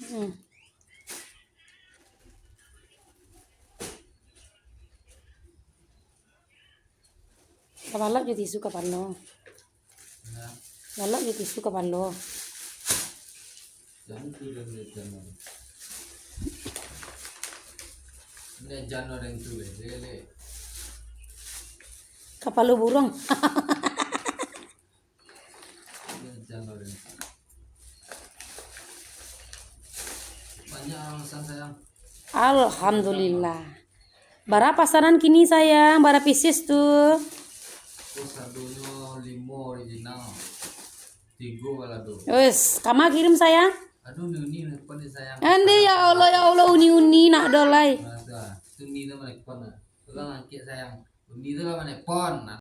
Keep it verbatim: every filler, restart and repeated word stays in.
Hmm. Kabalak jo tisu kapalo. Balak jo tisu kapalo. Kapalo buruang. Banyak yang mesan, sayang. Alhamdulillah. Bara pasanan kini, sayang? Bara pieces tu? Oh, sadonyo limo original. Tigo balado. Wes, kama kirim, sayang. Aduh, ni, ni, ni, sayang. Ande, ya Allah, ya Allah, uni-uni nak dolai. Nah, tu, ah. Tu ni tu mana pon, ah. Tu lah angkek, sayang. Uni tu lah mana pon. Nah,